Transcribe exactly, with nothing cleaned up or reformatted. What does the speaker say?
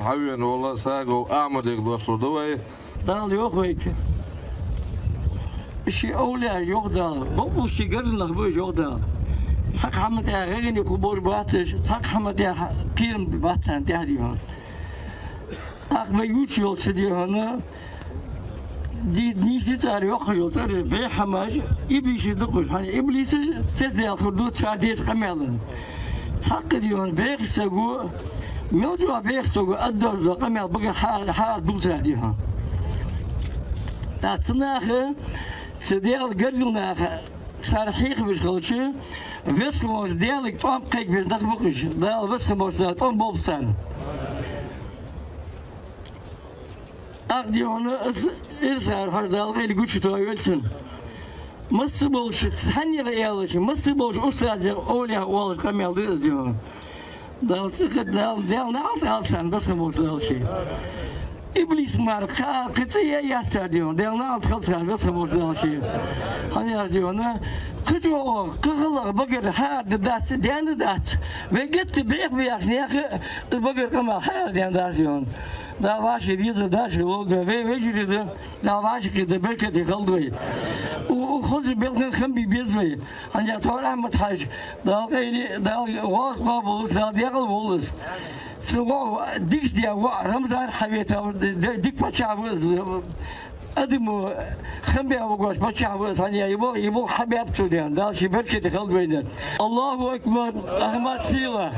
Хьавена вола Сагов Ахьмадага дош лургда вай. Дала йоах вайга. Ший овлияш, йоах Дала, бакъ ший гаргара нах ба уж, йоах Дала. Цхьаккха хӀама тӀехьа гӀайгӀане хургболаш бац уж, цхьаккха хӀама тӀехьа кхерам бац царна тӀехьа, дий хьона. Ах бай юч йолча, дий хьона, ди-, нийса цар йоаккхаш йола цӀераш, бӀеха хӀамаш, иблиса дукхаш, хӀана, иблиса цецдаьлар хургда цар деча къамаьлах. Цхьаккха, дий хьона, бӀеха саго, мел чӀоагӀа бӀеха саго аргдоацаш дола къамаьл багара хьа-, хьаара дуллаш цар, дий хьона. ТӀаккха цу наха, цу Даьла гаргара наха, цар хьехавеш хилча, Веза хинна волча Даьлага тӀом кхайкабеш нах ба-кх уж. Дала, Веза хинна волча Дала тӀом болба царна. Ах, дий хьона, аз ирсар хьажа, Дала къайле гучатоха йойла цун. Массаболча, цхьаннех аьлча, массаболча устазех, овлияех оалаш къамаьл да из, дий хьона. Дала цӀи кхетта, Дала, Даьла наӀалт ала царна, Веза хинна волча Дала ший. Иблиса мара кхы, кхы цӀи е яц цар, дий хьона, Даьла наӀалт хилда царна, Веза хинна волча Дала ший. ХӀана аьлча, дий хьона, кхы чӀоагӀа, кхы гӀалгӀа багара хьаара даьнна дац, даьнна дац. Вай геттара бӀеха ба яхача наьха багара къамаьл хьаара даьнна дац, дий хьона. Дала вӀаший деза, даши лолда вай, вежарий да, Дала вӀашагӀкхетар беркате хилда вай. У, у хоза белхан хам бе беза вай. ХӀана аьлча тхьовра Ахьмад-Хьажа, Дала къайле, Дала гӀазот къоабалдолда, Дала даькъала волва из. Цу гӀо дикача даь воӀ Рамзан хьавета, д-, д-, дика паччахь ва из. Адамо хам бе вагош паччахь ва из, хӀана аьлча, йибо, йибо хьабаьб цо даьнна. Дала ший беркате хилда вайна. Аллаху акбар, Ахьмад сийлахь.